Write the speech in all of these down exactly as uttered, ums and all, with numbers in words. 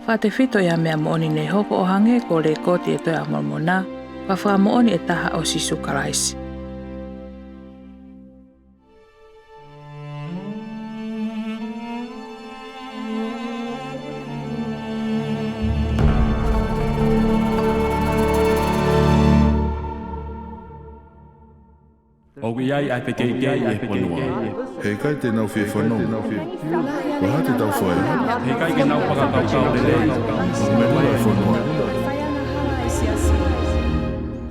Fakatefito ʻi ha meʻa moʻoni naʻe hoko ʻo hangē ko e lekooti ʻi he Tohi ʻa Molomoná, ko ha fakamoʻoni ʻe taha ʻo Sīsū Kalaisi. ʻOku ʻi ai ʻa e fekeʻikeʻi ʻi he fonua. He ʻikai te nau fie fanongo. Ko e hā te tau fai? He ʻikai ke nau fakakaukau lelei. ʻOku meʻa e fonua.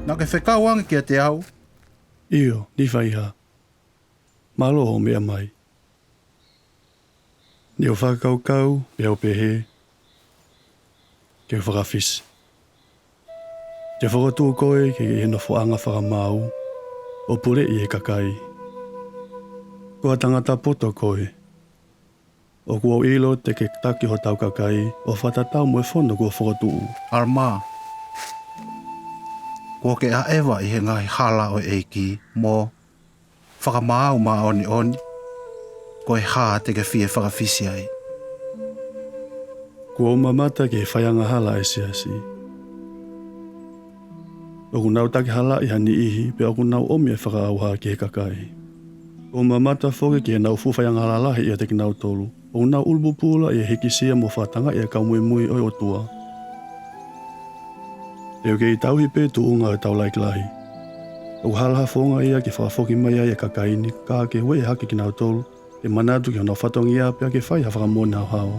Naʻá ke fekau ange kiate au. ʻIo, Nifaihā. Mālō hoʻo meʻa mai. Ne u fakakaukau, peá u pehē ke u fakafisi. Te u fokotuʻu koe ke ke ʻi he nofoʻanga fakamāú, ʻo puleʻi e kakaí. Ko ha tangata poto koe. ʻOku ou ʻilo te ke taki hotau kakaí, ʻo fakatatau mo e fono kuo fokotuʻú. ʻAlamā, kuó ke ʻaʻeva ʻi he ngaahi hala ʻo e ʻEikí, mo fakamaau māʻoniʻoni, ko e hā te ke fie fakafisi ai? Kuó u mamata ki he faiangahala ʻa e siasí. ʻOku nau takihalaʻi ha niʻihi, pea ʻoku nau ʻomi e fakaʻauhá ki he kakaí. Kuó u mamata foki ki heʻenau fuʻu faiangahala lahi ʻiate kinautolú. ʻOku nau ʻulupupula ʻi he hīkisia mo fakatangaʻi ʻa e kau muimui ʻo e ʻOtuá. Te u kei tauhi pē tuʻunga ʻo e taulaʻeiki lahí. ʻOku hala ha founga ia ke fakafoki mai ai e kakaí ni, ka ke ueʻi hake kinautolu ke manatu ki honau fatongiá pea ke fai ha fakamoʻoni haohaoa.